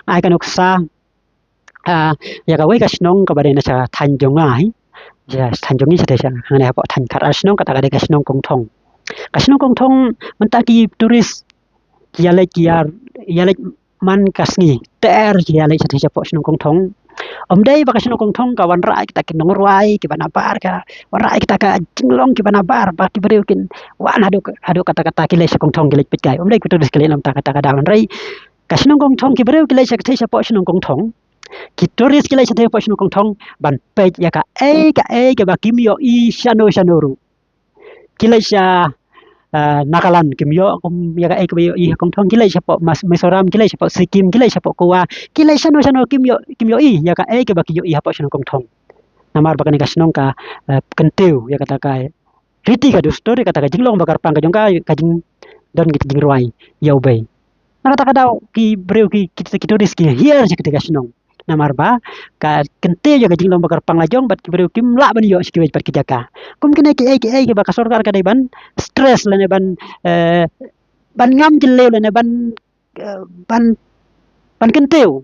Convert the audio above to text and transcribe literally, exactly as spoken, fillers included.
ai ka nuksa, ah, ïa kawei ka shnong kaba dei na sha thaiñ jong nga hi. Sha thaiñ jong ngi shatei sha hangne hapoh thaiñ Khadar shnong, kata ka dei ka shnong Kongthong. Ka shnong Kongthong mynta ki tourist ki ïaleit, ki ïa, ïaleit man ka sngi ter ki ïaleit shatei shapoh shnong Kongthong. Ym dei ba ka shnong Kongthong ka wanrah ïa kita ki nongrwai kiba nabar, ka wanrah ïa kita ka jinglong kiba nabar ba ki briew kin wan haduh, haduh katta katta ki leit sha Kongthong ki leit peit kai. Ym dei ki tourist ki leit namar kata ka daw, hynrei ka shnong Kongthong ki briew ki leit shatei shapoh shnong Kongthong. Ki tourist ki leit shatei shapoh shnong Kongthong ban peit ïa kaei kaei kaba kim ïohi shano shano ruh. Ki leit sha, ah, Nagaland, kim ïoh kum ïa kaei kaba ïohi ha Kongthong. Ki leit shapoh Mas-, Mizoram, ki leit shapoh Sikkim, ki leit shapoh Goa, ki leit shano shano kim ïoh, kim ïohi ïa kaei kaba ki ïohi hapoh shnong Kongthong. Namar ba kane ka shnong ka, eh, kyntiew ïa kata ka riti ka dustur, ïa kata ka jinglong ba kyrpang ka jong ka, ka jingdon ka jingrwai ïa u bei. Na kata ka daw ki briew ki, ki, ki tourist ki hiar sha kata ka shnong. Namar ba ka kyntiew ïa ka jinglong ba kyrpang la jong bad ki briew kim lah ban ïoh sha kiwei pat ki jaka. Kum kine kiei kiei kiba ka sorkar ka dei ban stress lane ban, eh, ban ngam jylliew lane ban, eh, ban, ban kyntiew